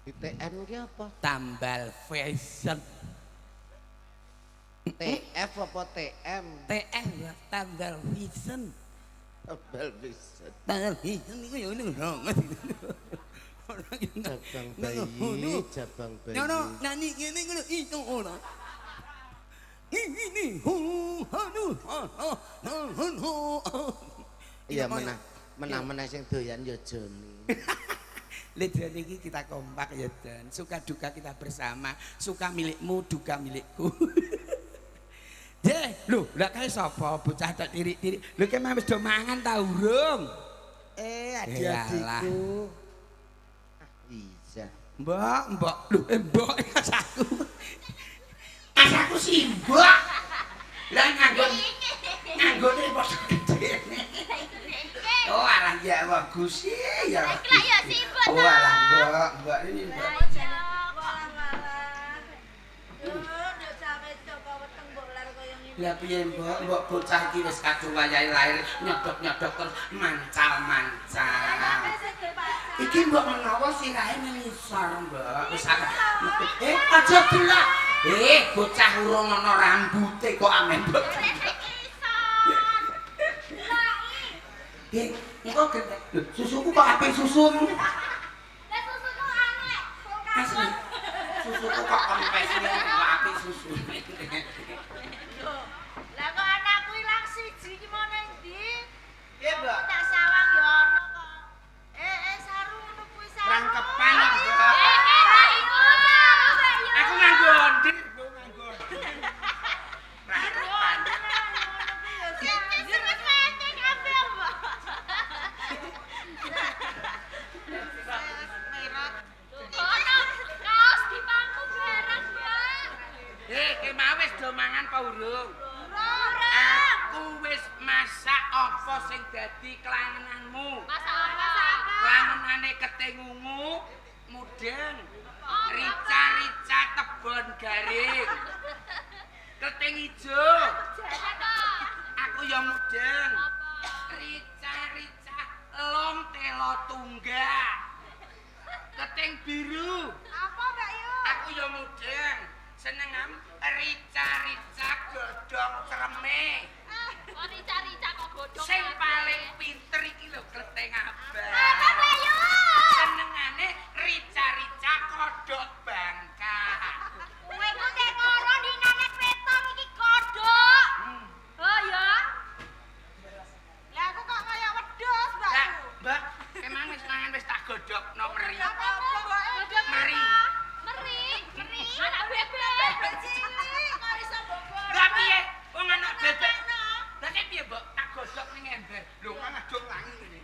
TN ki apa? Tambal Fashion. TF apa TM? TF tambal fashion. Tambal Fashion. Tambal fashion iku ya ngono. Jabang bayi, jabang bayi. Nyono nyanyi ngene ngono iso ora? Ini hu hanu ha ha ha ha. Iya menah menah-menah sing doyan ya Joni. Ledan iki kita kompak ya Dan. Suka duka kita bersama, suka milikmu, duka milikku. Deh, lho, lah kae sapa bocah tok tirik-tirik. Lho ki mah wis do mangan ta urung? Eh, adik-adikku. Ah, iya. Mbok, mbok, lho, mbok asaku. Asaku sih, mbok. Lah nganggone padha gedene. Oh, alah ya bagus sih ya. Lah ya simbok Oh, alah mbok, mbok ini mbok. Lah piye mbok, mbok bocah iki wis kadung wayahe lahir nyodok-nyodok terus mancal-mancal. Iki mbok menawa sirahe ngisor mbok. Wis aku aja gelak. Bocah urung ana rambute kok amen mbok. Engko gentek. Lho, susuku kok apik susumu? Lah susuku aneh. Asli. Susuku kok kempes ngene kok apik susu. Lah kok anakku ilang siji iki mau nang ndi? Piye, Mbok? Tak sawang ya ono kok. Sarung ngono kuwi sarung. Rangkepan kok, Mbok. Mbak Yu. Aku nganggo ondir, Mbok nganggo. Rangkepan. Kemau wis do mangan apa urung? Aku wis masak apa sing dadi kelangenanmu. Kelangenane keting ungu, mudeng, rica-rica tebon garing. Keting ijo, aku ya mudeng. Rica-rica long telo tunggak. Keting biru, aku ya mudeng. Senengam rica-rica godhong creme. Sing paling pinter iki lho kleting abang. Senengane rica-rica kodhok bangka. Lah aku kok kaya wedhus, Mbak. Lah, Mbak, emang wis mangan wis tak godhokno meri. Meri. Meri, meri. Anak bebek. Cilik kok iso mbok. Lah piye? Wong anak bebek. Lah ki piye, Mbok? Tak godhok ning ember. Lho, kan adung wangi ngene.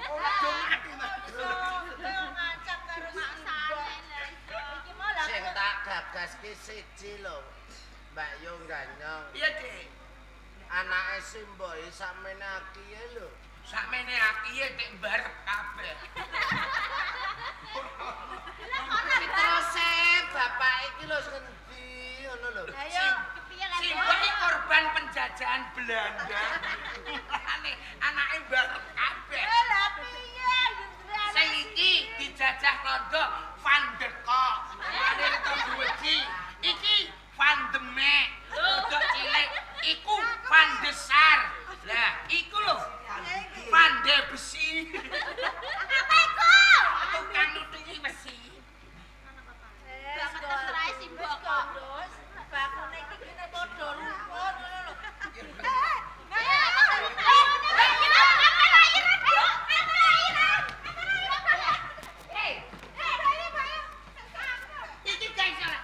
Ora adung mati, Mas. Ngancam karo maksane. Iki mau lah. Sing tak gagas ki siji lho. Mbak Yu ganyong. Piye, Dik? Anake Simboke sakmene akiye lho. Sakmene akiye tek barep kabeh. Terus bapak iki lho sing endi ngono lho. Ayo, kepiye lah? Simbok iki korban penjajahan Belanda. Mulane anake barep kabeh. Lah piye? Sing iki dijajah londo Van de Kok. Mulane reto wedi. Iki Van de Mek. Rodok cilik. Iku Van de Sar. Lah, iku lho Van de Besi. Apa iku? Tukang nutuki besi. Banget terserah simbok kok. Bakune iki kene padha rukun ngono lho. Iki gak iso lah.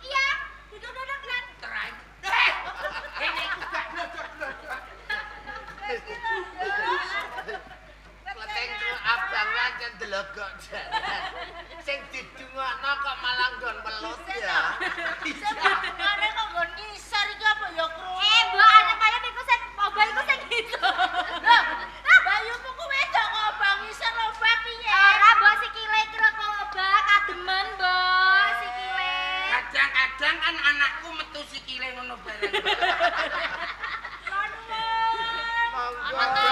Iya, duduk-duduk kan. Terain. Ini iku gak blodok-blodok. Kleting ku abang lan ndelogok jalan. Sing didungokno kok malah nggon melut ya. Ngene kok nggon ngisor iki apa ya krungu. Mbak, anak-anak iku sing obah iku sing gitu. Lho, Mbak Yu ku wedok kok obah ngisor obah piye? Ora, Mbok, sikile kira kok obah kademen, Mbok, sikile. Kadang-kadang kan anakku metu sikile ngono bareng. Monggo.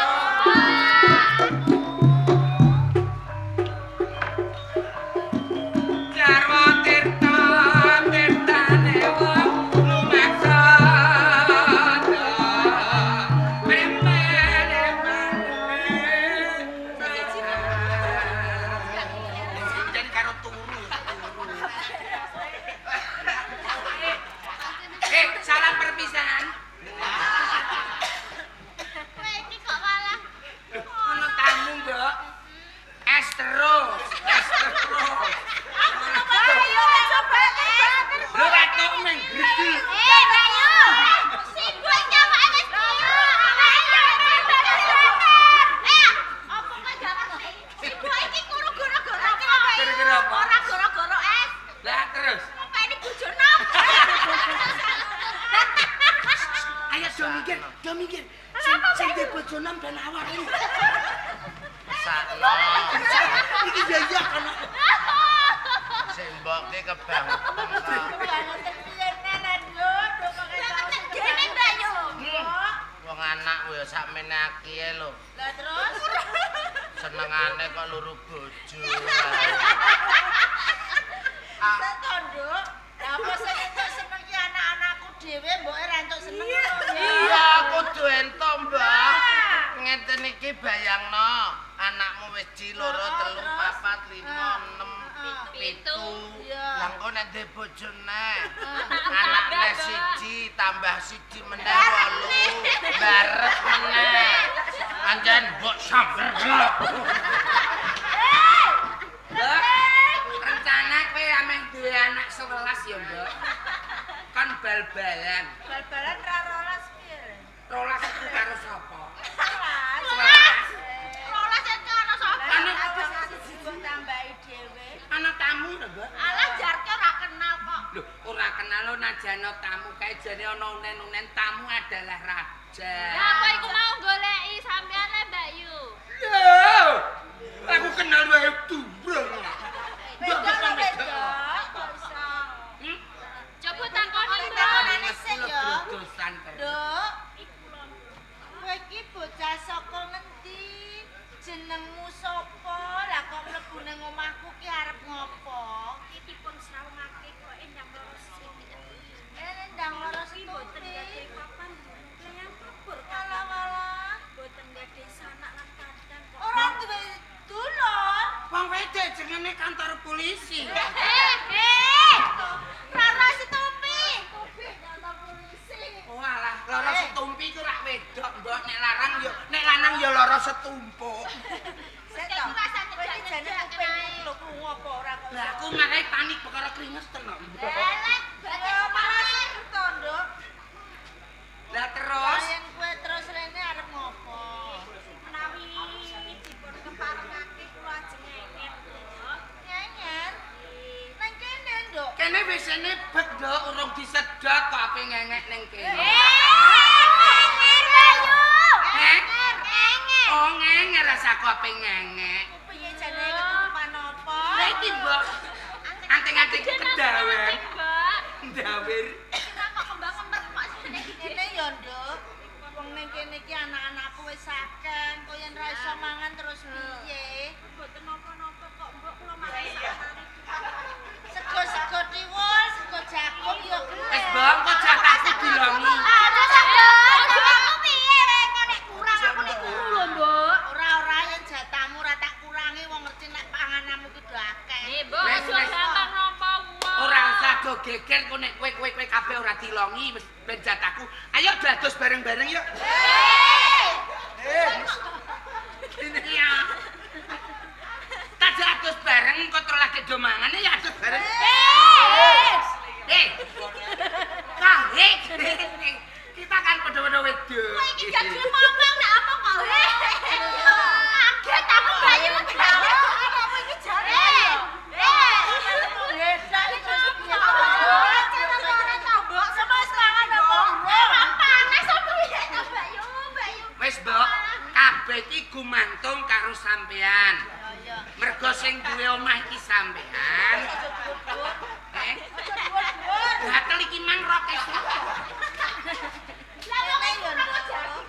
Aja mikir. Sing duwe bojo nom ben awak iki. Sakno. Iki ya iya kan. Sing mboke kebangetan. Kebangetan piye nenek lho, kok Gene Mbak Yu. Wong anak ya sakmene akeh lho. Lah terus senengane kok luru bojo. Seto, Nduk. Lah apa sing entuk seneng ki anak-anakku dhewe mboke ra entuk seneng ngono ya. Iya, kudu entuk, Mbah. Ngeten iki bayangno, anakmu wis 2, 3, 4, 5, 6, 7. Iya. Lah engko nek duwe bojo neh, anakne 1 tambah 1 meneh 8, barep meneh. Anjen mbok samber. Mbok, rencana kowe ameh duwe anak 11 ya, Mbok. Kon bal-balan. Bal-balan ra rolas piye? Rolas iku karo sapa? Rolas. Rolas e karo sapa? Ana mbok tambahi dhewe. Ana tamu lho, Mbok. Alah jarke ora kenal kok. Lho, ora kenal lo najano tamu kae jane ana unen-unen tamu adalah raja. Lah apa iku mau goleki sampean le Mbak Yu? Lho, aku kenal wae durung. Beda lho beda. Kok iso? Coba takoni Mbak. Takonane sik ya. Dosan terus. Nduk. Kowe iki bocah saka ngendi? Jenengmu sapa? Lah kok mlebu ning omahku ki arep ngopo? Iki dipun srawungake kok endang loro sithik. Endang loro Kuwi mboten gadhe papan leyang kubur Walah-walah. mboten gadhe sanak lan kadang kok. Ora duwe dulur. Wong wedok jenenge kantor polisi. Eh, Rara Setumpi. Kantor polisi. Oh alah, loro setumpi iku rak wedok, Mbok. Nek larang yo, nek lanang yo loro setumpuk. Sik to. Kowe iki jane kupingmu lho krungu apa ora kok. Lah aku marai panik perkara keringes tenan. Elek, Ya malah seru to, Nduk. Lah terus Yen kowe terus rene arep ngopo? Menawi dipun keparengake kula ajeng ngenget, Nduk. Ngenget. Nang kene, Nduk. Kene wesene bek, Nduk, urung disedot kok ape ngengek ning kene. Ngenget, Mbak Yu. Eh? Ngenget. Oh, ngengek rasaku ape ngengek. Piye jane ketutupan apa? Lah iki, Mbok. Anting-anting kedawen. Mbak. Ndawir. Kita kok kembang kembar kok sene Kene ya, Nduk. Wong ning kene iki anak-anakku wis akeh, kok yen ra iso mangan terus piye? Mboten napa-napa kok, Mbok, kula makan sakmari. Sego-sego tiwul, sego jagung ya gelem. Wis, Mbok, kok jatahku dilongi. Aduh, sakdo. Aku piye kok nek kurang aku nek kuru lho, Mbok. Ora-ora yen jatahmu ora tak kurangi wong ngerti nek pangananmu ki do akeh. Eh, Mbok, Wes, aja wes. gampang nampa wong. Ora usah do geger kok nek kowe kabeh ora dilongi wis ben jatahku. Ayo dados bareng-bareng yuk. Iya. Tak dados bareng kok terus lagi do mangan ya adus bareng. Eh. Kahe. Kita kan padha-padha wedok. Kowe iki gak gelem ngomong nek apa kok. Kaget aku Mbak Yu. Anakmu iki jane. Eh. Beda iki terus piye to? Mbok sama wis mangan apa urung? Panas apa piye to Mbak Yu, Mbak Yu. Wis, Mbok, kabeh iki gumantung karo sampean. Iya. Mergo sing duwe omah iki sampean. Aja dhuwur-dhuwur. Eh, Aja dhuwur-dhuwur. gatel iki mang roke sapa? Lah wong iki kurang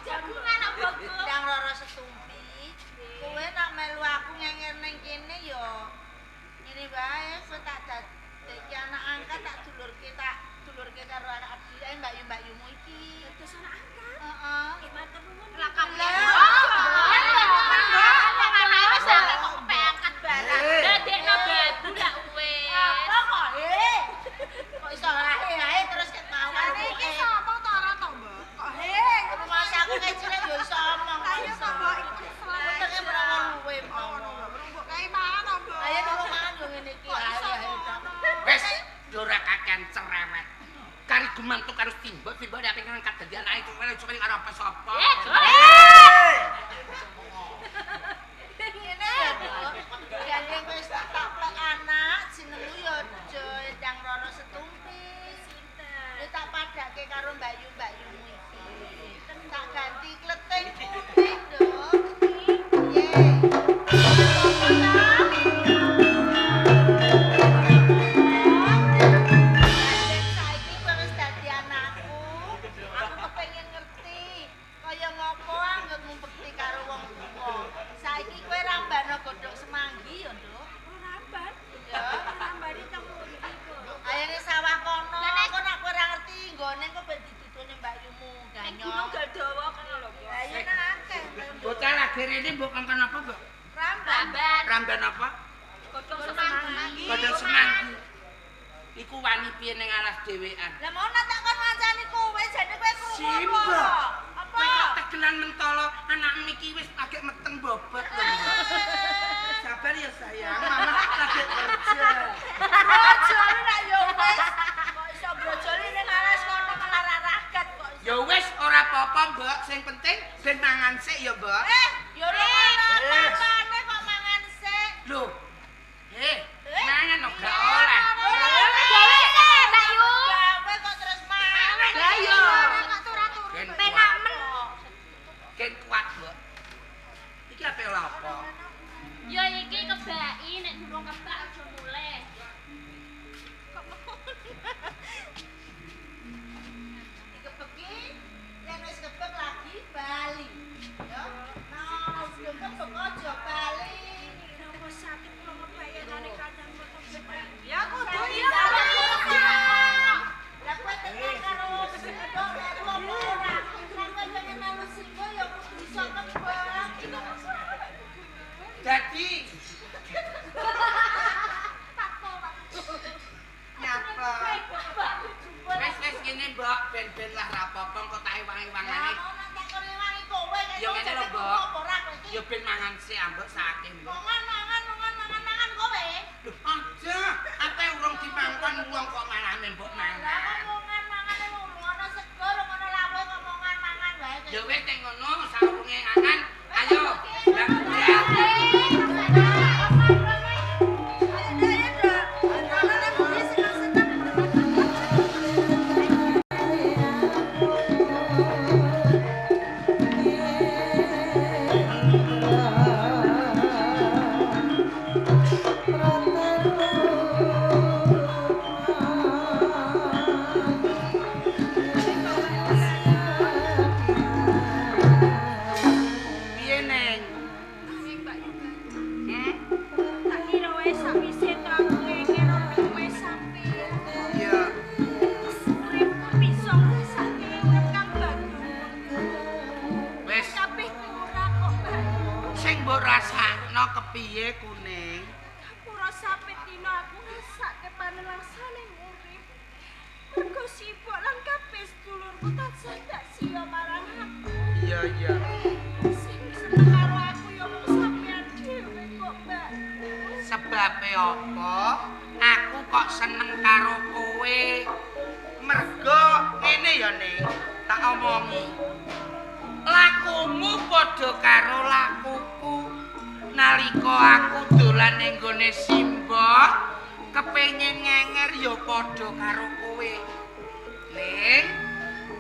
jagungan kok Mbok. Ndang Roro Setumpi. Kowe nak melu aku ngenger ning kene ya ngene wae, kowe tak dadekke anak angkat tak dulurke karo anak abdi ae Mbak Yu Mbak Yumu iki. Terus anak angkat. Heeh. Eh, matur nuwun. Lah kabeh. Anak wis akeh kok kepeangkat barang. Dadekno babu lak wis. Apa kok he? Kok iso hae hae terus ket mawar Jane iki sapa to ora to, Mbok? Kok he? Rumah aku kecil ya iso omong. Lah iya to, Mbok, iku Wetenge menawa luwe Oh, ngono, Mbok. Mbok kae mangan to, Mbok. Ayo nulung mangan yo ngene iki. Kok iso Ayo, ayo. ngono? Wis, ora kakean cerewet. Kari gumantung karo timbok, timbok nek pengen ngangkat dadi anake kowe cuma karo apa sapa. Eh, Ngene ya, Nduk. Gandeng wis tak plek anak jenengmu ya aja Endang Roro Setumpi. Ya tak padake karo Mbak Yu Mbak Yumu iki. Tak Ramban apa? Godhong semanggi. Godhong semanggi. Iku wani piye ning alas dhewean. Lah mau tak kon ngancani kowe jane kowe krungu Simba. apa? Apa? Kowe kok tegelan mentolo, anakmu iki wis lagi meteng bobot lho. Sabar ya sayang, mama lagi kerja. Brojoli nak yo wis. Kok iso brojoli ning alas kono malah ra ragat kok iso. Ya wis ora apa-apa, Mbok. Sing penting ben mangan sik ya, Mbok. Ya ora ono apa-apane kok mangan sik. Lho. Mangan kok gak oleh. Gawe sik, Mbak Yu. Gawe kok terus mangan. Lah iya. Kok turu-turu. Ben Penak men. Gen kuat, Mbok. Iki ape lha apa? Ya iki kebaki nek durung kebak aja mulih. Dikebeki, yen wis kebek lagi bali. Ya. Nah, wis kebek aja bali. Napa sakit kula ngebayangane kandang potong Ya kudu iya. Lah kowe tenan karo Simbok melu apa ora? Nek kowe pengen melu Simbok ya kudu iso kebak. Dadi nyapa? Wes wis ngene, Mbok, ben-ben lah ra apa-apa engko tak ewang-ewangane. Lah mau nang takon ewangi kowe Ya ngene lho, Mbok. Ya ben mangan sik ambek sake, Mbok. Mangan mangan mangan mangan mangan kowe. Lho, aja. Ape urung dimangkon wong kok malah mbok Lah mangan. ngomongan mangane wong ngono sego ngono lawuhe ngomongan mangan wae. Ya wis nek ngono saurunge mangan, ayo. Lah budal. Piye, Neng? Hmm? Tak kira wis sakwise to aku ngenger ora kowe sampeyan. Ya. Uripku bisa ngrasake urip kang bagus. Wis Kabeh ora kok, Mbak. sing mbok rasakno kepiye kuning? Pura saben dina aku ngrasake panelangsane urip. Mergo sibuk lan kabeh sedulurku tansah tak siya marang aku. Iya, iya. Sing seneng karo aku ya mung sampeyan dhewe kok, Mbak. Sebabe apa? Aku kok seneng karo kowe. Mergo ngene ya, Ning, tak omongi. Lakumu padha karo lakuku. Nalika aku dolan ning gone Simbok, kepengin ngenger ya padha karo kowe. Ning,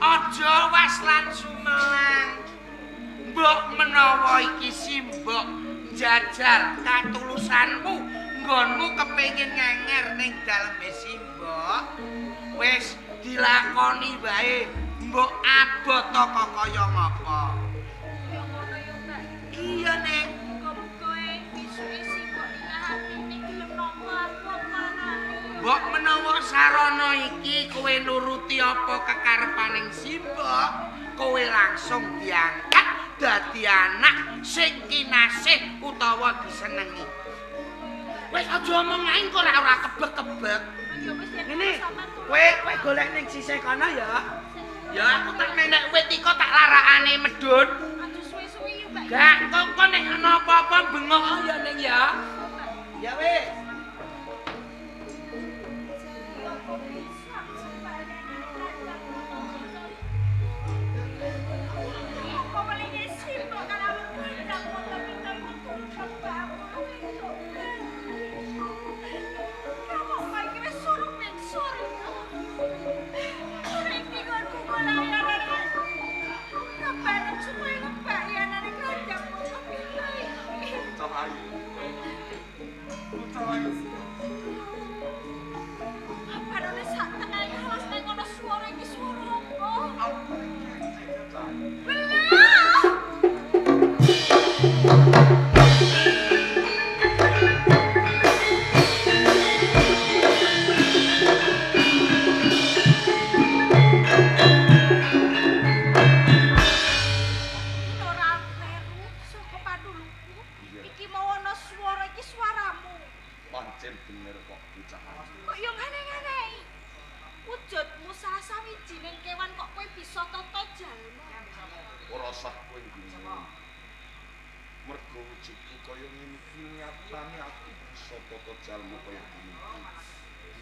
aja was lan sumelang. Mbok menawa iki Simbok njajal katulusanmu, nggonmu kepengin ngenger ning daleme Simbok. Wis dilakoni wae, mbok abot kok kaya ngapa. Ya ngono ya, Mbak. Iya, Ning. Muga-muga bisuke sibuk ing atine gelem nampa aku apa anane. Mbok menawa sarana iki kowe nuruti apa kekarepaning Simbok, kowe langsung diangkat dadi anak sing kinasih utawa disenengi. Wis aja omong ae kok ora kebek-kebek. Ya wis yen Ngene, sampean turu. kowe golek ning sisih kono ya. Ya aku tak menek wit iko tak larakane medhun. Aja suwe-suwe yo, Mbak. Gak, kok kok nek ana apa-apa bengok ya Ning ya. Ya wis. Apa bisa sembarang kandang Apa welinge sibuk karo kandang moto-moto iku turu kebak aku wedok. Kamu kok iki wis suruh pingsur. Ora iki nggonku layanan. Kebareng supaya ngebayanane kandang moto-moto iki. Apa sak tengah alas nang ono suara iki suara apa? Belah! Ora kleru saka paduluku. Iki mau ana swara iki Pancen bener kok bocah. Kok yo ngene-ngene. Wujudmu salah sawijining kewan kok kowe bisa tata jalma. Ora usah kowe nggumun. Mergo wujudku kaya ngene iki nyatane aku bisa tata jalma kaya ngene iki.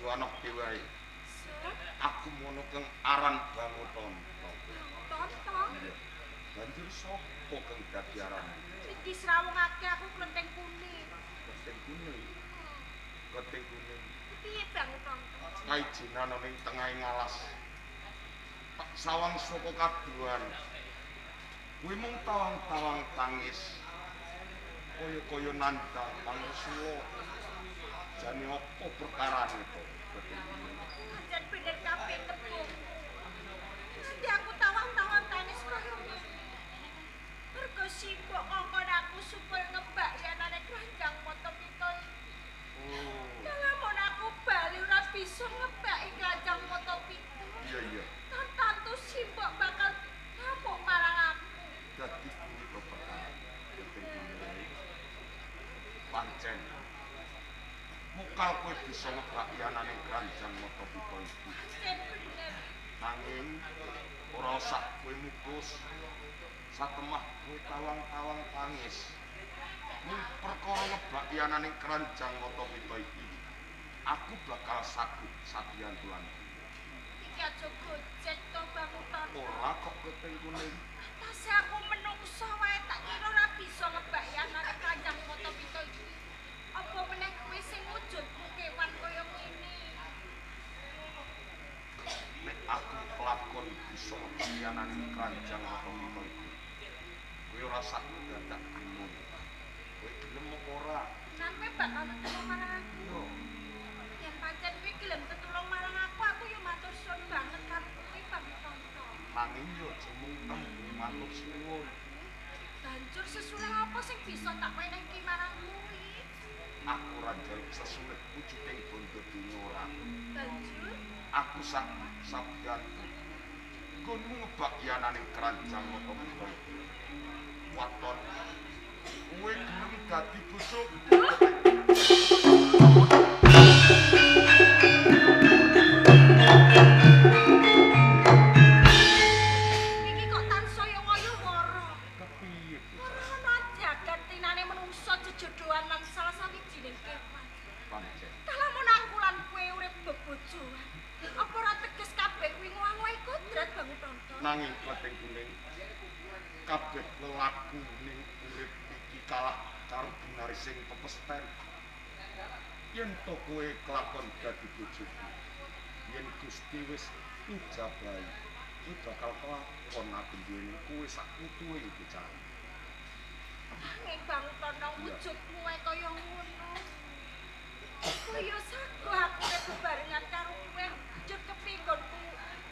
Diwanohke wae. Aku mono kang aran Bango Tonto. Tonto? Banjur sapa kang dadi aran? Iki srawungake aku klenteng kuning. Klenteng kuning. Klenteng kuning. Piye Bango Tonto? Kaijinan ning tengahing alas. Tak sawang saka kaduan. Kuwi mung tawang-tawang tangis. Kaya-kaya nandhang pangrasula. Jane apa perkarane to? Klenteng kuning. Pancen bener kabeh tepung. Nanti aku tawang-tawang tangis kaya ngene. Mergo sibuk ngongkon aku supaya ngebak yanane keranjang mata pita iki. Oh. Lamun aku bali ora bisa ngebaki keranjang mata pita. Iya iya. Tantu simbok bakal ngamuk marang aku. Dadi kuwi to perkara. Pancen. Mukal kowe bisa ngebaki anane keranjang mata pita iki. Pancen bener. Nanging ora usah kowe mutus. Satemah kowe tawang-tawang tangis. Mung perkara ngebaki anane keranjang mata pita iki, aku bakal saguh sabiyantuan. Iki aja gojek to Bango Tonto. Ora kok Klenteng Kuning. Atase aku menungso wae tak kira ora bisa ngebaki anane keranjang mata pita iki. Apa meneh kowe sing wujudmu kewan kaya ngene? Nek aku kelakon bisa ngebaki anane keranjang mata pita iki, kowe ora usah dadak gumun. Kowe gelem apa ora? Nang kowe bakal tetulung marang aku. Yo. Yen pancen kowe gelem tetulung marang aku, aku yo matur suwun banget karo kowe Bango Tonto. Nanging yo aja mung tembung matur suwun. Banjur sesulih apa sing bisa tak wenehke marang kowe? Aku ora njaluk sesulih wujuding bondo donya ora. Banjur aku sabiyantu. Nggonmu ngebaki anane keranjang mata pita iki. Waton, kowe gelem dadi bojoku. Iki kok tansaya kaya wara. Kepiye? Ora ana jagat tinane menungsa jejodohan lan salah sawijining kewan. Pancen. Lamun aku lan kowe urip bebojoan, apa ora teges kabeh kuwi ngowangohi kodrat Bango Tonto? Nanging Klenteng Kuning, kabeh lelaku ning urip iki kalah karo benar sing pepesten. Yen to kowe kelakon dadi bojoku, yen Gusti wis ijabahi, kuwi bakal kelakon aku duweni kowe sak putuhe bocah. Nanging Bango Tonto wujudmu wae kaya ngono. Kowe yo sago aku urip bebarengan karo kowe, njur kepiye nggonku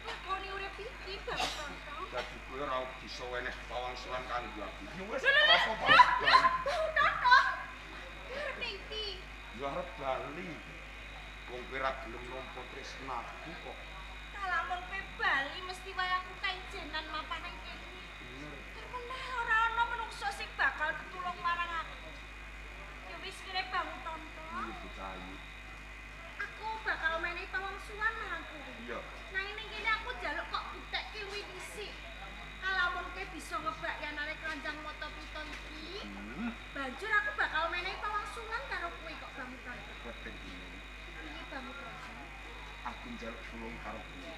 nglakoni urip iki Bango Tonto? Dadi kowe ora bisa weneh pawangsulan kanggo aku. Ya wis, Lho, lho, lho, apa-apa. lho, Bango Tonto. Arep ning ndi? Ya arep bali. Wong kowe ora gelem nampa tresnaku kok. Lamun kowe bali mesti wae aku kaijenan mapan nang kene. Bener. Termeneh ora ana menungso sing bakal tetulung marang aku. Ya wis kene Bango Tonto. Iya bocah ayu. Aku bakal menehi pawangsulan marang kowe. Iya. Nanging ning kene aku njaluk kok buktekke luwih dhisik. Lamun kowe bisa ngebak yanane keranjang mata pita iki, banjur aku bakal menehi pawangsulan karo kowe kok Bango Tonto. Klenteng Kuning. Piye Bango Tonto? Aku njaluk tulung karo kowe.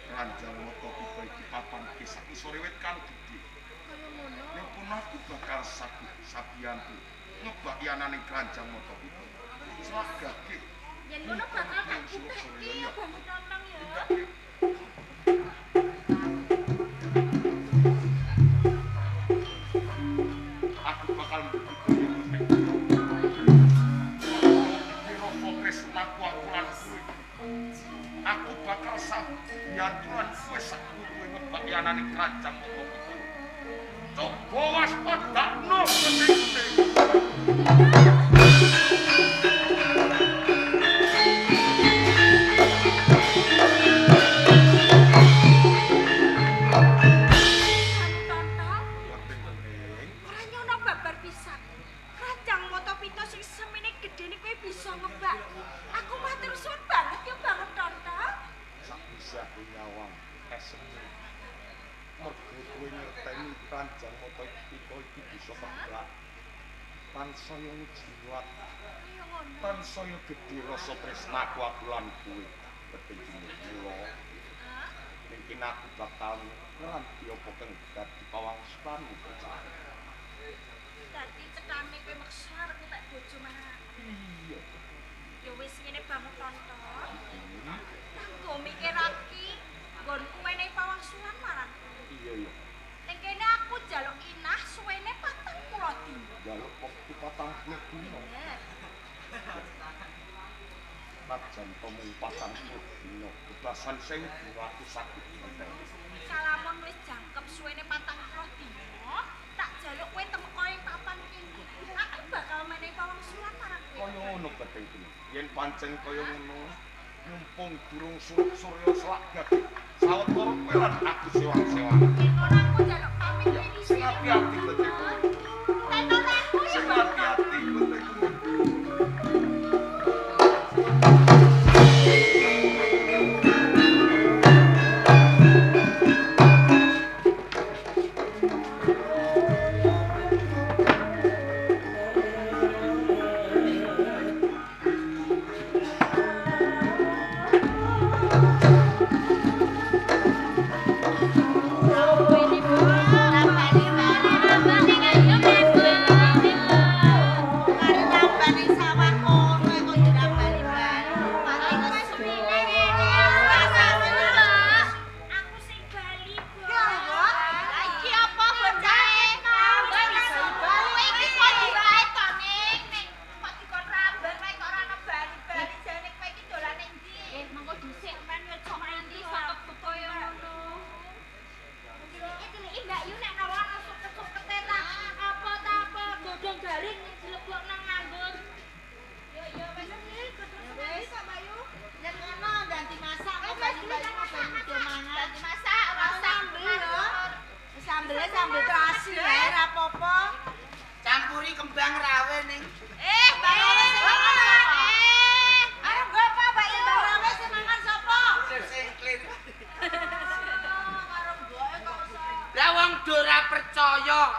Keranjang mata pita iki papan sak isore wit kang gedhe. Kaya ngono. Ning kono aku bakal saguh sabiyantu ngebaki anane keranjang mata pita. Slagake. Yen ngono bakal tak buktekke ya Bango Tonto ya. Aku bakal mbudidaya Klenteng. Iki rasa tresnaku aku lan kowe. Aku bakal sabiyantu lan kowe sak putuhe ngebaki anane keranjang mata pita. Coba waspadakno Klenteng Kuning. Bango Tonto. Klenteng Kuning. Ora nyono babar pisan. Keranjang mata pita sing semene gedene kowe ngebak. Aku matur suwun banget ya Bang Tonto. Sak bisa aku nyawang esemu. Mergo kowe ngerteni ranjang mata iko iki bisa kebak. Tansaya ngejiwat. Tansaya gedhe rasa tresnaku aku lan kowe. Beting mula. Ning kene aku bakal ngranti apa kang dadi pawangsutanmu bocah. Dadi cetane kowe meksa arep tak bojo marang. Iya. Ya wis ngene Bang Tonto. Kanggo mikirake nggonku menehi pawangsulan marang. Iya iya. Ning kene aku njaluk inah suwene 40 dina. Njaluk wektu 40 dina. Najan to mung 40 dina, bebasan sing dina aku saged ngenteni. Salamon wis jangkep suwene 40 dina, tak jaluk kowe temeka ing papan kene. Aku bakal menehi pawangsulan marang kowe. Kaya ngono Beting Kuning. Yen pancen kaya ngono, mumpung durung surup surya selak dadi sawetara kowe lan aku sewang-sewang. Yen ngono aku njaluk pamit kene. Sing ati-ati Beting Kuning. Tenan aku ya. Sing ati-ati Beting Kuning.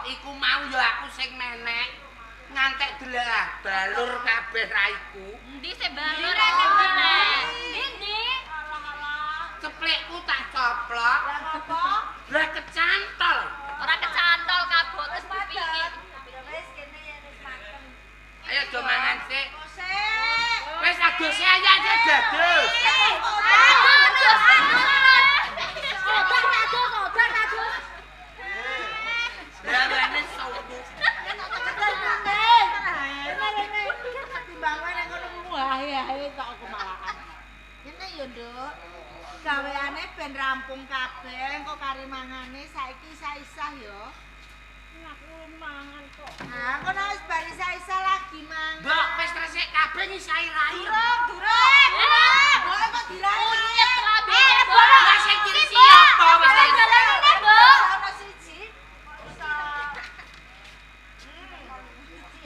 Iku mau ya aku sing menek ngantek delah balur kabeh raiku. Endi sing balur sing menek? Endi? Ceplikku tak coplok. Lah apa? Lah kecantol. Ora kecantol kabok terus dipingit. Ya wis kene yen wis mateng. Ayo do mangan sik. Sik. Wis adus ayo aja dados. Adus adus. Adus adus adus. Lawane sopo? Timbangan nang kono wae-wae tok aku malahan. Ngene ya, Nduk. Gaweane ben rampung kabeh, engko kari mangane saiki isa-isah ya. Aku mangan kok. Nah, engko nek wis bar isa-isah lagi mangan. Mbok wis resik kabeh ngisai rai. Durung, durung. Mbok kok dirai. Unyet kabeh. Lah sing kiri siapa wis Dalane, Mbok. Ono siji.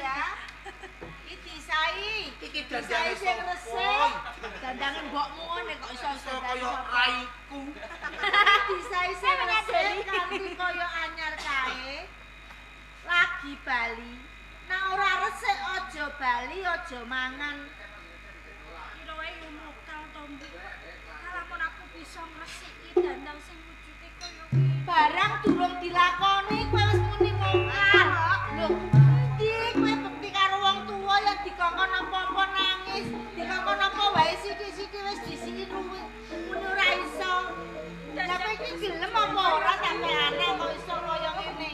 Ya. Iki disai. Iki Disai dandane sing resik. Dandange mbokmu ngene kok iso Iso kaya raiku. Disai sing resik kanthi kaya anyar kae. Lagi bali. Nah ora resik aja bali, aja mangan. Kira wae yo mokal to, Mbok. Lamun aku bisa ngresiki dandang sing wujude kaya ngene. Barang durung dilakoni kowe wis muni mokal. Lho, endi kowe bekti karo wong tuwa ya dikongkon apa-apa nangis, dikongkon apa wae sithik-sithik wis disiki luwih muni ora iso. Lah kowe iki gelem apa ora sampe anak kok iso kaya ngene.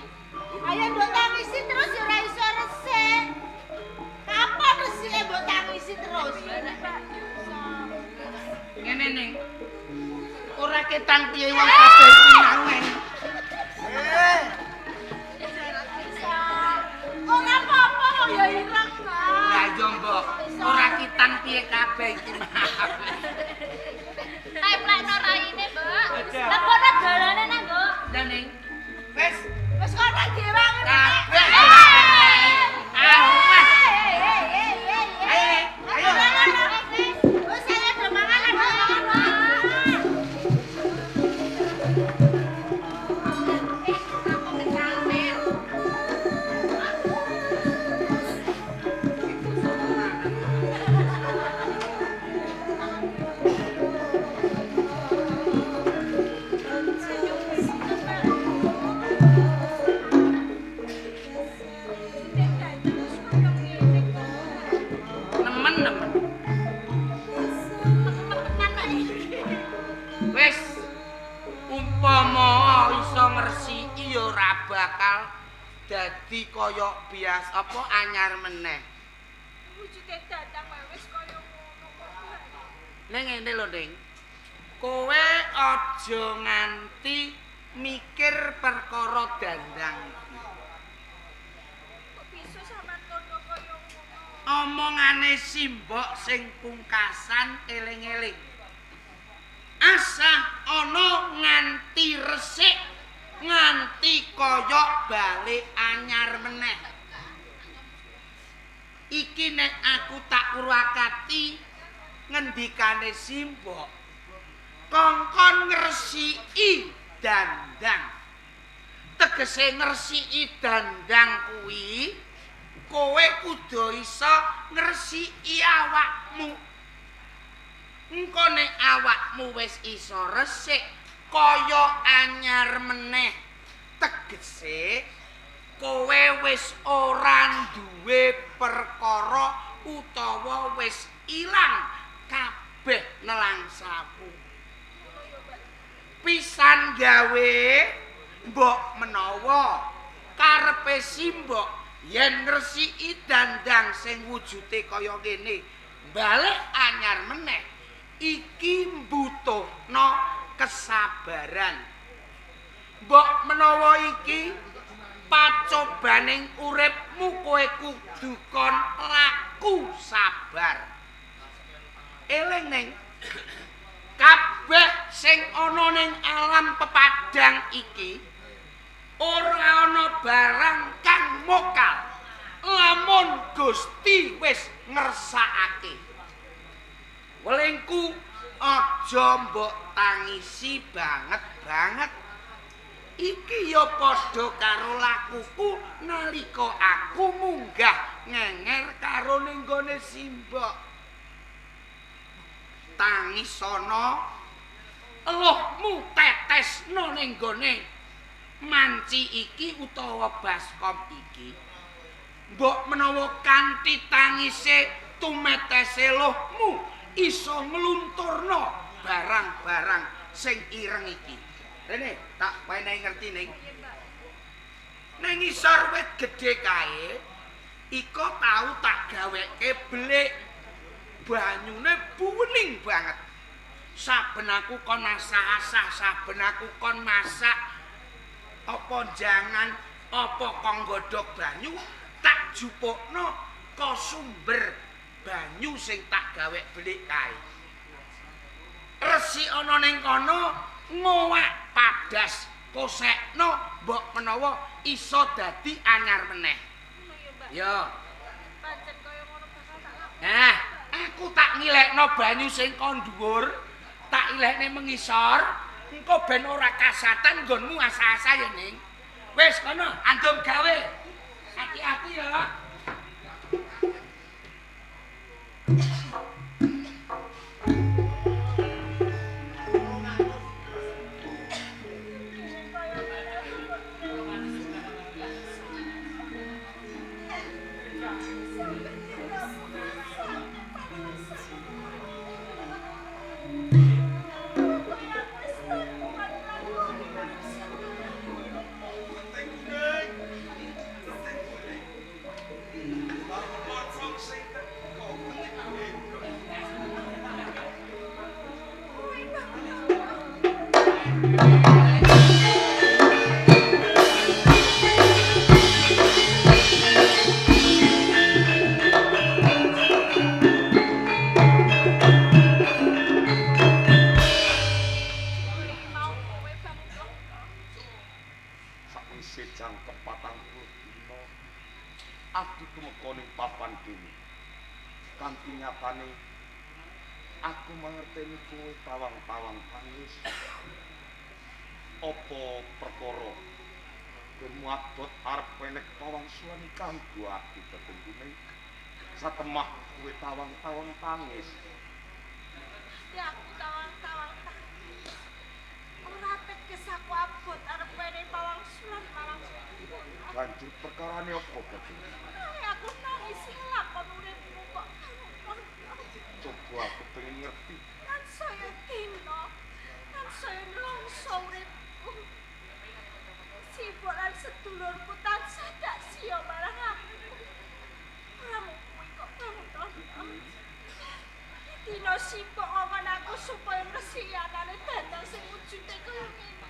Ayo mbok tangisi terus ya ora iso resik. Kapan resike mbok tangisi terus? Ngene ning. Ora ketang piye wong kabeh pinangen. Ora apa-apa kok ya ireng, Mbak. Lah iya mbok, ora ketang piye kabeh iki maaf. Templekno raine, Mbok. Lebono dalane nang, Mbok. Lah ning. Wis Wis kok ora diwangi. kabeh. Awas. Ayo. Ayo. dadi kaya bias apa anyar meneh. Wujude dandang wae wis kaya ngono kok. Ning ngene lho, Ning. Kowe aja nganti mikir perkara dandang iki. Kok bisa sampean kono kaya ngono? Omongane simbok sing pungkasan eling-eling. Asah ana nganti resik, nganti kaya balik anyar meneh. Iki nek aku tak purwakati ngendikane simbok, kongkon ngresiki dandang. Tegese ngresiki dandang kuwi kowe kudu iso ngresiki awakmu. Engko nek awakmu wis iso resik kaya anyar meneh, tegese kowe wis ora duwe perkara utawa wis ilang kabeh nelangsamu. Pisan gawe mbok menawa karepe simbok yen ngresiki dandang sing wujude kaya ngene balik anyar meneh, iki mbutuhno kesabaran. Mbok menawa iki pacobaning uripmu, kowe kudu kon laku sabar. Eling ning kabeh sing ana ning alam pepadang iki ora ana barang kang mokal lamun Gusti wis ngersakake. Welingku aja mbok tangisi banget-banget. Iki ya padha karo lakuku nalika aku munggah ngenger karo ning gone simbok. Tangisana, eluhmu tetesno ning gone manci iki utawa baskom iki. Mbok menawa kanthi tangise tumetese luhmu iso nglunturno barang-barang sing ireng iki. Rene, tak wenehi ngerti ning. Ning ngisor wit gedhe kae, iko tau tak gaweke belik. Banyune buwening banget. Saben aku kon asah-asah, saben aku kon masak apa jangan apa kong godhog banyu, tak jupukno ka sumber banyu sing tak gawe belik kae. Resik ana ning kono ngowak padas kosekno mbok menawa iso dadi anyar meneh. Ya. Pancen kaya ngono bakal tak lakoni. Nah, aku tak ngilekno banyu sing kon dhuwur, tak ilekne mengisor, engko ben ora kasatan nggonmu asa-asa ya, Ning. Wis kono andum gawe. Hati-hati ya. Aku mangerteni kowe tawang-tawang tangis. Apa perkara kowe abot arep penek pawangsulan kanggo ati tetembune? Satemah kowe tawang-tawang tangis. Ya aku tawang-tawang tangis. Ora teges aku abot arep penek pawangsulan marang kowe. Banjur perkarane apa Batin? Aku nangis lakon uripmu kok. Coba aku pengen ngerti. Lan saya dina, lan saya nelongso uripku. Sibuk lan sedulurku tansah simbok ngomong aku supaya ngresiki anane dandang sing wujude kaya ngene.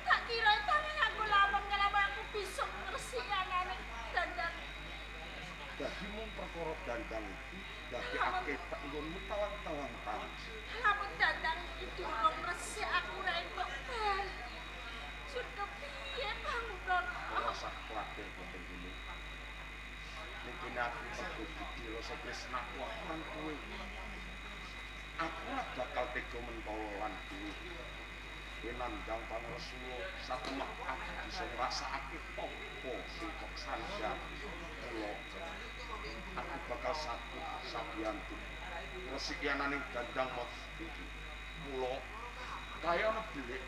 Tak kira tangan aku lamun ngelamun aku bisa ngresiki anane dandang. Dadi mung perkara dandang iki dadekake nggonmu tawang-tawang tangis. Lamun dandang iki durung resik aku ora entuk bali. Jur kepiye bangunan? Ora usah kuwatir boten kene. Ning kene aku mergo gedhe rasa tresnaku aku lan kowe. Aku ora bakal tega mentolo lan kowe. Kowe nandhang pangresula satemah aku bisa ngrasakake apa sing kok sandhang. Mula aku bakal saku sabiyantu resiki ananing dandang mot iki. Mula kaya ana belik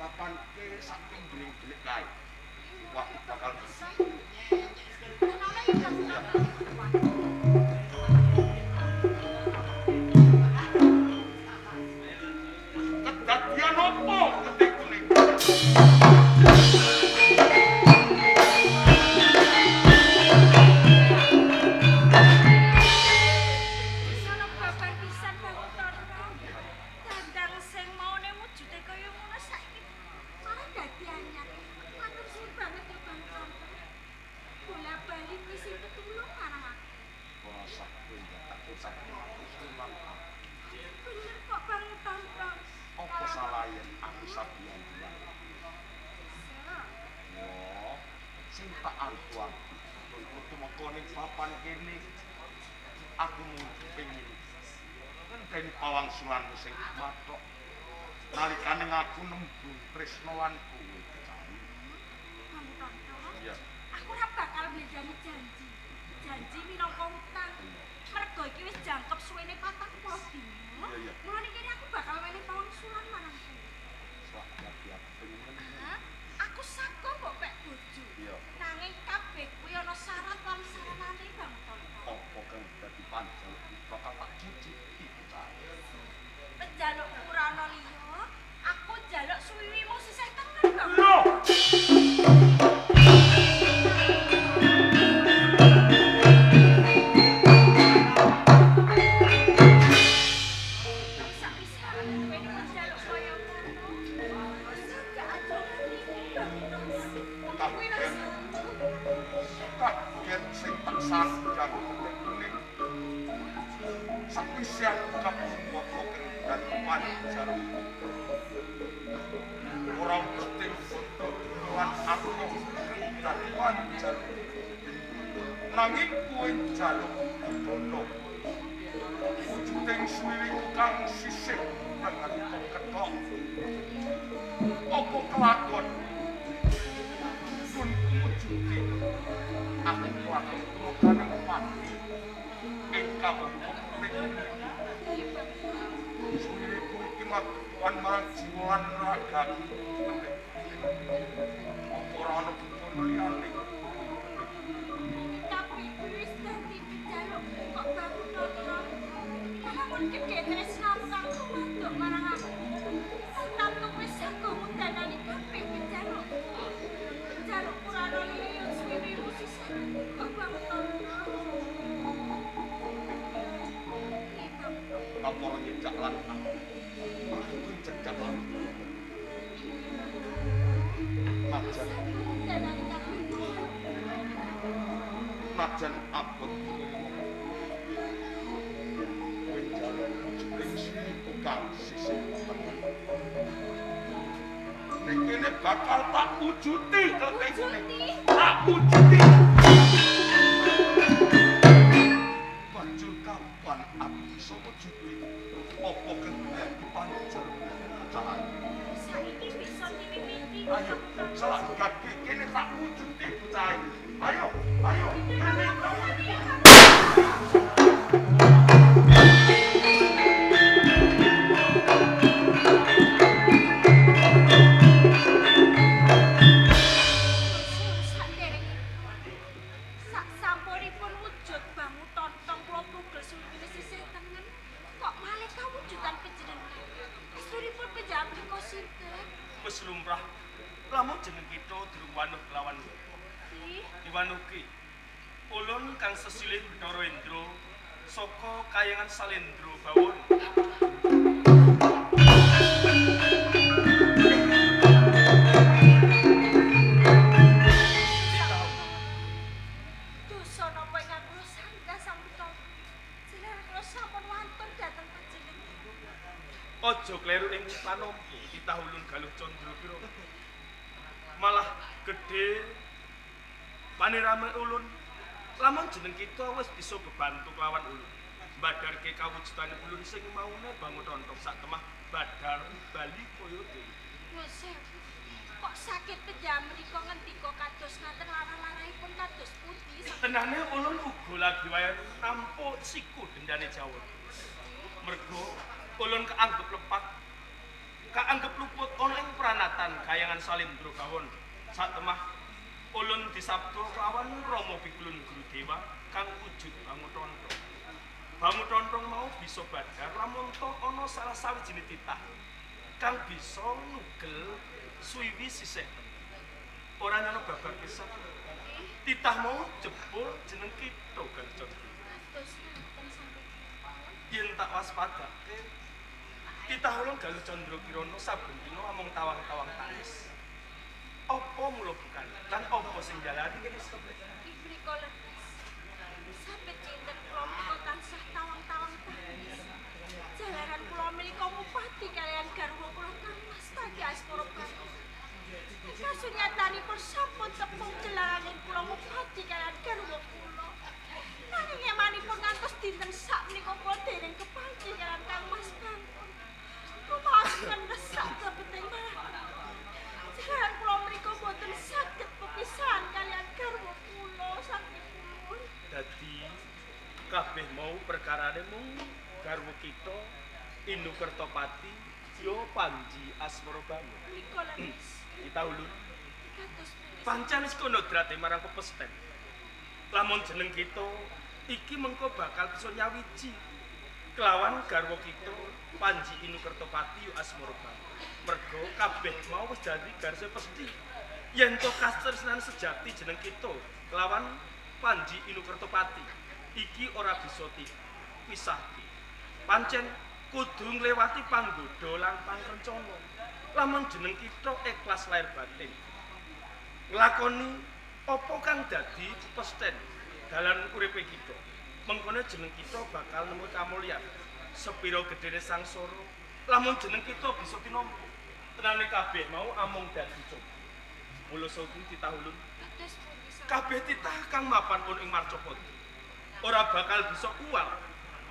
papanke sak pinggiring belik kae. Aku bakal resiki. Kedadian opo ketik kuning? Sono babar pisan Bang Tonto. Dandang sing maune wujude kaya ngono saiki malah dadi anyar. Matur suwun banget ya Bang Tonto. Bola-bali misi petulung marang aku. Ora usah kowe tak ucapke aku lan aku. Bener kok Bang Tonto. Apa salah yen aku sabiyantu lan kowe? Sing tak antu-antu tumeka ning papan kene aku mung pengin ngenteni pawangsulanmu sing mathok nalikane aku nembung tresna lan kowe. Bang Tonto. Iya. Aku ora bakal mbledani janji. Janji minangka utang. Mergo iki wis jangkep suwene 40 dina. Iya, iya. Mulane kene aku bakal wenehi pawangsulan marang kowe. Sak dadi aku pengen nemu. Hah? Aku sako mbok pek bojo. Iya. Nanging kabeh kuwi ana syarat lan saranane Bang Tonto. Apa kang dadi panjaluk bakal tak cucuki bocah. Penjalukku ora ana liya, aku njaluk suwiwimu sisih tengen Bang. Lho. Sak-pisan kowe njaluk kaya ngono. Wis gak aja ngerti Bang Tonto. Kuwi Kaget, kaget sing tak sandang kuning. Sakwise aku kapuwak kang dadi panjaluk. Ora penting untuk lan aku kang dadi panjaluk. Nanging kowe njaluk bono. Wujuding suwiwiku kang sisih tengen ketok. Apa kelakon nggonku mujuti aku kelakon tumekaning pati ing kamangka kuning. Suwiwiku iki magepokan marang jiwa lan ragaku. Apa ora ana bebono liyane? Kabeh kuwi wis dadi penjalukku kok Bang Tonto. Lamun gedhe tresnamu kang tumaduk marang aku. Tantu wis aku ngudanani kabeh penjalukku. Penjalukku ora ana liya suwiwimu sisih kok Bang Tonto. Iya, Bang. Kaporo nyecak lan aku. Aku cecak lan. Najan Ngudanani kabeh penjalukku. najan abot kowe njaluk wujuding suwiwiku kang sisih tengen. Ning kene bakal tak wujuti kleting kuning. Tak wujuti. Banjur kapan aku iso wujuti apa kang dadi panjaluk bocah? Saiki bisa diwiwiti. Ayo, salah gage kene tak wujuti bocah. Ayo, ayo, kene tak wujuti. Sak sampunipun wujud bangu tontong kula tugel suwiwine sisih tengen kok malih kawujudan panjenengan. Estunipun panjenengan menika sinten? Wis lumrah. Lamun jeneng kita durung wanuh kelawan Nggih. diwanuhke. Ulun kang sesilih Bathara Indra saka Kayangan Salendra Bawono. Dosa napa ingkang kula sanggah Sang Pitolo? Jalaran kula sampun wantun dhateng panjenengan. Aja kleru ing panompo titah ulun Galuh Candra Kirana. Malah gedhe panirame ulun lamun jeneng kita wis bisa bebantu kelawan ulun. Badarke kawujudane ulun sing maune bangun tontok sak temah badar bali kaya dene. Nyuwun sewu. Kok sakit penjam menika ngendika kados ngaten larah-larahipun kados pundi? Tenane ulun uga lagi wae nampa siku dendane Jawa. Mergo ulun kaanggep lepat, kaanggep luput ana ing pranatan Kayangan Salindra Bawono. Satemah ulun disabda kelawan Rama Pikulun Gurudewa kang wujud Bangu Tontong. Bangu Tontong mau bisa badar lamun ta ana salah sawijine titah kang bisa nugel suwiwi sisih. Ora ana babar pisan. Titah mau jebul jeneng kita Galuh Candra. Kados ngaten Sang Pitolo. Yen tak waspadake titah ulun Galuh Candra Kirana saben dina amung tawang-tawang tangis. Apa mula bukan lan apa sing jalani Inggih menika leres. Sampe cinten kula menika tansah tawang-tawang tangis. Jalaran kula menika ngupati kaliyan garwa kula Kang Mas Panji Asmara Bangun. Kasunyatanipun sampun tepung jalaran kula ngupati kaliyan garwa kula. Nanging emanipun ngantos dinten sak menika kula dereng kepanggih kaliyan Kang Mas Bangun. Rumaos ngenesak klebeting marang. Jalaran kula menika boten saged pepisahan kaliyan garwa kula saknipun. Dadi kabeh mau perkarane mung garwa kita Indu Kertopati yo Panji Asmara Bangun. Menika leres. Kita ulun Kados pundi? pancen wis konodrate marang pepesten. Lamun jeneng kita iki mengko bakal bisa nyawiji kelawan garwa kita Panji Inu Kertopati yo Asmara Bangun. Mergo kabeh mau wis dadi garise pesthi. Yen to katresnan sejati jeneng kita kelawan Panji Inu Kertopati iki ora bisa dipisahke. Pancen kudu nglewati panggoda lan pangrencana. Lamun jeneng kita ikhlas lahir batin, nglakoni apa kang dadi pesten dalan uripe kita, mengkone jeneng kita bakal nemu kamulyan. Sepira gedene sangsara lamun jeneng kita bisa tinampa. Tenane kabeh mau amung dadi coba. Mula saka kuwi titah ulun Kados pundi Sang? kabeh titah kang mapan ana ing Marcapada ora bakal bisa uwal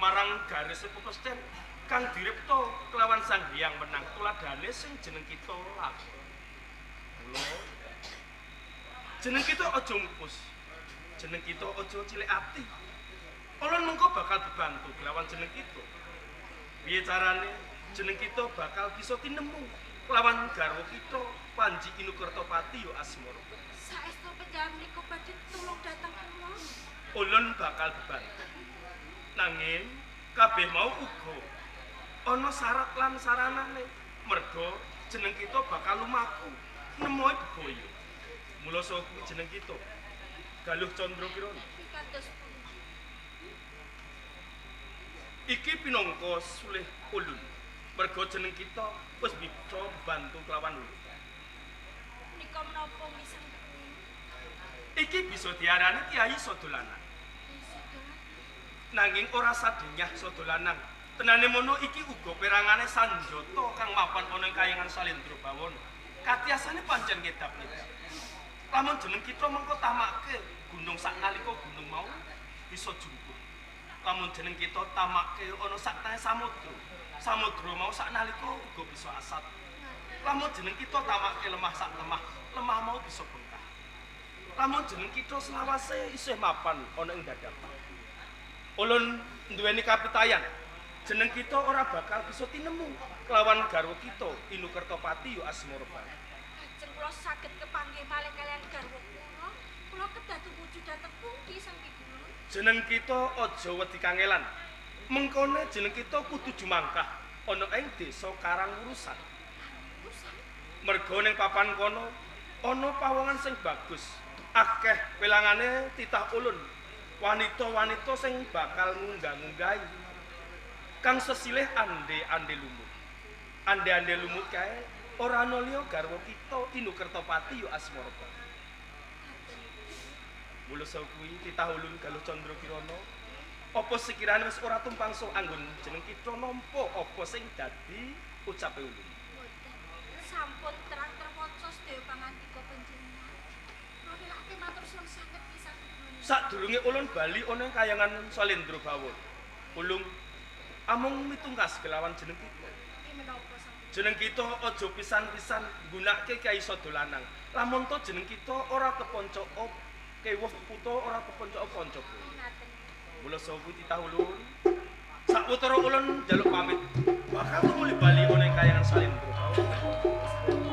marang garis pepesten kang diripta kelawan Sang Hyang Wenang tuladhane sing jeneng kita lakon. Mula jeneng kita aja ngupus, jeneng kita aja cilik ati. Ulun mengko bakal bebantu kelawan jeneng kita. Piye carane jeneng kita bakal bisa tinemu kelawan garwa kita Panji Inu Kertopati yo Asmara. Saestu penjam menika badhe tulung dhateng kula. Ulun bakal bebantu. Nanging kabeh mau uga ana syarat lan saranane. Merga jeneng kita bakal lumaku nemohi bebaya. Mula saka kuwi jeneng kita Galuh Candra Kirana. Kados pundi? Iki pinangka sulih ulun. Merga jeneng kita wis bisa bebantu kelawan ulun. Menika menapa nggih Sang Pitolo? Iki bisa diarani Kiai Sodolanang. Nanging ora sadenyah Sodolanang. Tenane mono iki uga perangane sanjata kang mapan ana ing Kayangan Salindra Bawono. Katiasane pancen ngedap-ngedap. Lamun jeneng kita mengko tamake gunung saknalika gunung mau bisa jumbuh. Lamun jeneng kita tamake ana sak tahe samudra, samudra mau saknalika uga bisa asat. Lamun jeneng kita tamake lemah sak lemah, lemah mau bisa bengkah. Lamun jeneng kita selawase isih mapan ana ing dadapan. Ulun duweni kapitayan. Jeneng kita ora bakal bisa tinemu kelawan garwa kita Inu Kertopati yo Asmara Bangun. Lajeng kula saged kepanggih malih kaliyan garwa kula. Kula kedah tumuju dhateng pundi Sang Pitolo? Jeneng kita aja wedi kangelan. Mengkone jeneng kita kudu jumangkah ana ing desa Karangwurusan. Urusan Merga ning papan kono ana pawongan sing bagus. Akeh welangane titah ulun. Wanita-wanita sing bakal ngunggah-ngunggahi kang sesilih ande-ande lumut. Ande-ande lumut kae ora ana liya garwa kita Inu Kertopati ya Asmara. Mula saka kuwi titah ulun Galuh Candra Kirana, apa sekirane wis ora tumpangsa anggon jeneng kita nampa apa sing dadi ucape ulun. Mboten. Sampun terang terwaca sedaya pangandika panjenengan. Kula wilake matur suwun sanget pisan. Sadurunge ulun bali ana ing kayangan Salendra Bawa. Ulung amung mitungkas kelawan jeneng kita. Menapa sampeyan? Jeneng kita aja pisan-pisan nggunakake Kyai Sada Lanang. Lamun to jeneng kita ora keponco kewuh puta ora keponco kanca. Ngaten. Mula saka kuwi titah ulun. Sawetara ulun njaluk pamit. Bakal tumuli bali ana ing kayangan Salendra Bawa.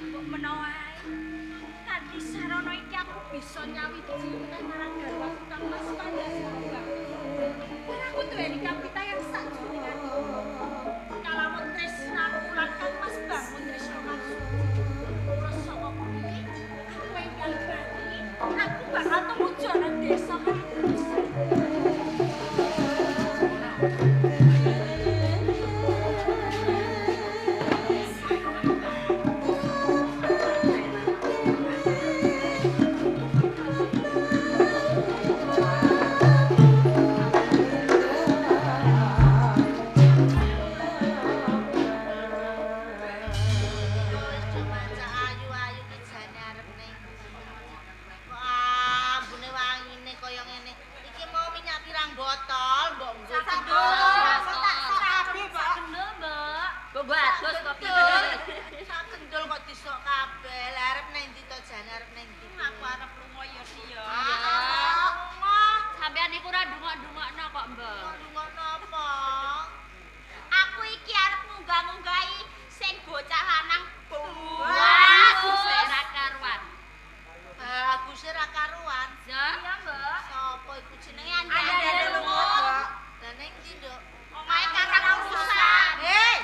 Mbok menawa ae kanthi sarana iki aku bisa nyawiji meneh marang garwaku Kang Mas Panji Asmara. Lan aku duweni kapitayan sakjroning atiku. Kalamun tresnaku lan Kang Mas bangun tresna maksudku. Mula saka kuwi aku enggal bali, aku bakal tumuju ana desa Karangpurusan. Wis do maca ayu-ayu ki jane arep ning kok ambune wangine kaya ngene. Iki mau minyak pirang botol mbok nggo iki. Sak kendul, Mbak. Mbok adus kopi. Sak kendul kok disok kabeh. Lah arep ning ndi to jane arep ning ndi? Aku arep lunga ya Di ya. Lunga. Sampeyan niku ora ndungok-ndungokno kok, Mbak. Kok ndungokno apa? Aku iki arep munggah-munggahi sing bocah lanang Bagus ora karuan. Baguse ra karuan. Iya, Mbak. Sapa iku jenenge? Ande-ande lumut. Lah ning ndi, Nduk? Omahe Karang Urusan. Hei.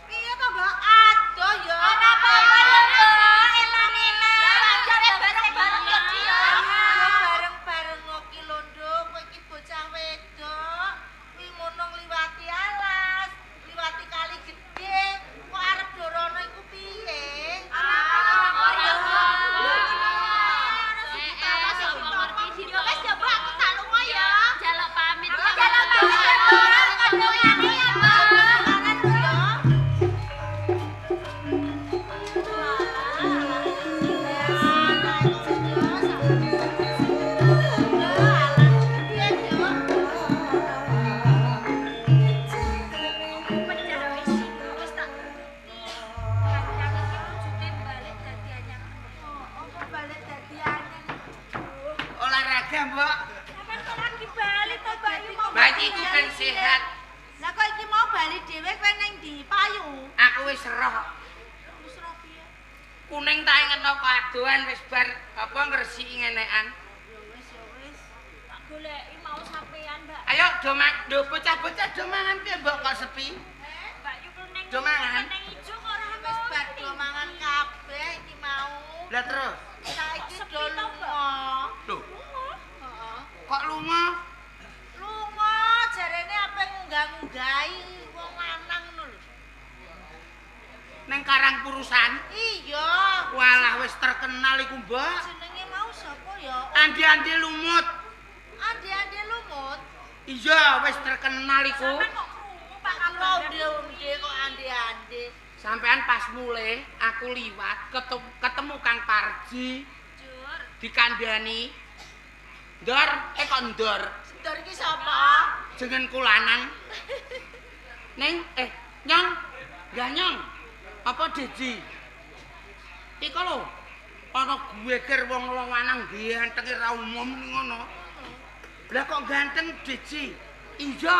Piye to, Mbak? Adoh ya. Ora apa-apa lho, Mbak. Elang-elang. Jare bareng-bareng ya, Di ya. Ya bareng-bareng ngoki londo, kowe iki bocah wedok. Kuwi mono ngliwati alas, ngliwati kali gedhe. Kok arep dorono iku piye? Ora Ya wis ya, Mbak, aku tak lunga ya. Jaluk pamit. Jaluk pamit ya, Mbak. Kandhane ya, Mbak. Kanan ya. Penjara wis wis tak turuti. Kandang iki wujude balik dadi anyar. Apa balik dadi anyar? Olahraga, Mbok. Sampeyan kok lagi balik to, Bayu mau Bayi iku ben sehat. Lah kok iki mau bali dhewe kowe ning ndi? Payu. Aku wis roh. Wis ora piye? Kuning tak ingetno kadoan wis bar apa ngresiki ngenekan. Ya wis ya wis. Tak goleki mau sampean, Mbak. Ayo do do bocah-bocah do mangan piye mbok kok sepi? Mbak Yu ning Do mangan. Ning ijo kok ora Wis bar do mangan kabeh iki mau. Lah terus. Saiki do lunga. Lho, Heeh. kok lunga? Lunga jarene ape ngunggah-ngunggahi wong lanang ngono lho. Ning Karangpurusan? Iya. Walah wis terkenal iku, Mbok. Jenenge mau sapa ya? Andi-andi lumut. Ande-ande lumut. Iya, wis terkenal iku. Sampeyan kok krungu Pak Kira kabar. onde-onde kok ande-ande. Sampean pas mulih aku liwat ketemu Kang Parji Jur. dikandani. Ndor, eh kok ndor? Ndor iki sapa? Jenengku lanang. Ning eh nyong, gak nyong. Apa Deji? Iko lho. Ana geger wong lanang gantenge ra umum ngono. Lah kok ganteng Deji? Iya,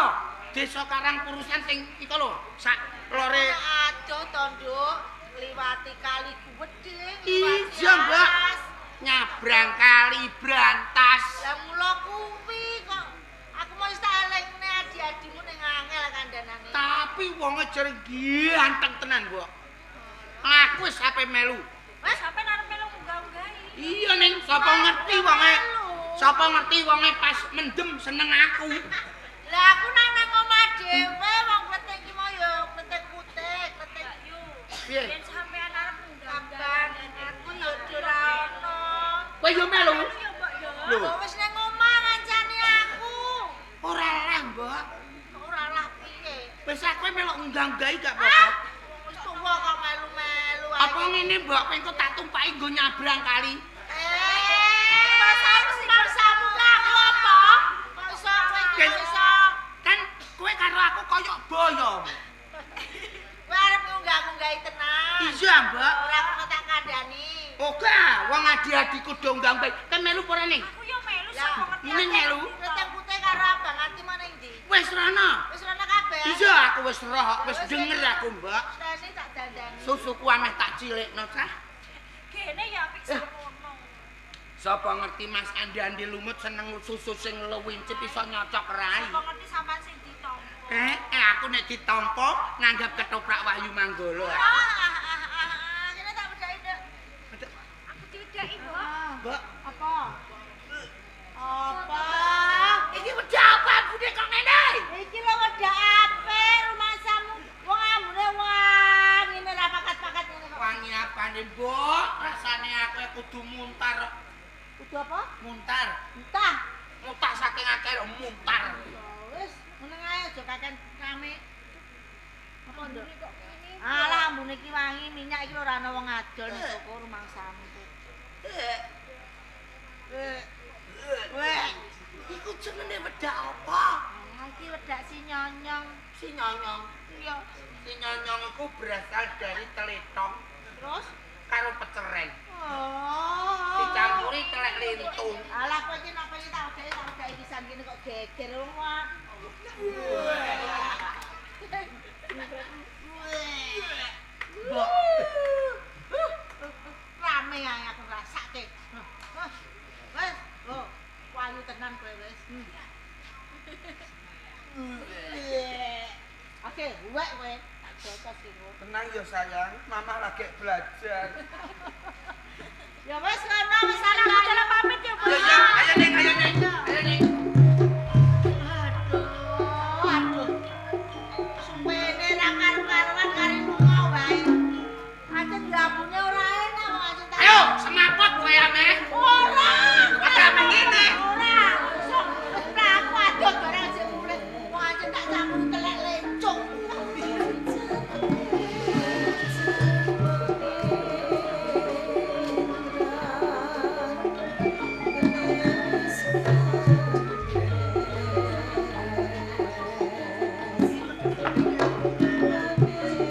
desa Karangpurusan sing iko lho, sak lore. Adoh to, Nduk. Liwati kali gedhe, ngliwati Iya, Mbak. alas. Nyabrang kali Brantas. Lah mula kuwi kok aku mau wis tak elengne adi-adimu ning angel kandhanane. Tapi wonge jare ganteng tenan, Mbok. Aku wis ape melu. Wes sampean arep melu munggah-munggahi. Iya ning, sapa ngerti wonge? Sapa ngerti wonge pas mendem seneng aku. Lah aku nang nang omah dhewe wong kletik iki mau ya kletik kutik, kletik Yu. Piye? Yen sampean arep abang munggah-munggah. aku ya ora ono. Kowe yo melu? Yo mbok yo. Lho. Kok wis nang omah ngancani aku. Ora lah, Mbok. Ora lah piye? Wis aku melok unggah-unggahi gak apa-apa. Wis tuwa kok melu-melu ae. Apa ngene, Mbok? Kowe engko tak tumpaki nggo nyabrang kali. Eh, mangsamu ki aku apa? Kok iso kowe iki kok iso? Kan kowe karo aku koyok boyo. Kowe arep ngunggah-ngunggahi tenan. Iya, Mbok. Ora kok tak kandhani. Oga, wong adi-adiku do unggah-unggahi. Kowe melu apa ora, Ning? Aku yo melu sapa ngerti. Ning melu. Kletik putih karo abang ati mau ning ndi? Wis rono. Wis rono kabeh. Iya, aku wis roh, wis denger aku, Mbok. Teni tak dandani. Susuku ameh tak cilikno, cah. Gene ya apik semono. Sapa ngerti Mas Andi-andi lumut seneng susu sing luwincip iso nyocok rai. Sapa ngerti sampean sing ditampa. Eh, aku nek ditampa nanggap ketoprak Wahyu Manggolo. Ah, ah, ah, ah, kene tak bedhaki, Nduk. Aku diwedhaki, Mbok. Mbok, Apa? Apa? iki wedah apa ambune kok ngene? Iki lho wedak apik rumangsamu. Wong ambune wangi ora pakat-pakat ngene kok. Wangi apane, Mbok? Rasane aku kudu muntar. Kudu apa? Muntar. Entah. Mutah saking akeh lho, muntar. Ya wis, meneng ae aja kakean rame. Apa, Nduk? Alah ambune iki wangi, minyak iki lho ora ana wong adol ning toko rumangsamu. Weh, Iku jenenge wedak apa? alah iki wedak si nyonyong. Si nyonyong. Iya. Si nyonyong iku berasal dari teletong Terus? karo peceren. Oh. Dicampuri telek lintung. Alah kowe iki napa iki tak wedaki pisan kene kok geger wong wae. Mbok, Rame ae aku rasake. Wes, wes, oh, wayu tenan kowe wis. Oke, wek kowe. Tak jotos iki. tenang ya sayang, mamah lagi belajar.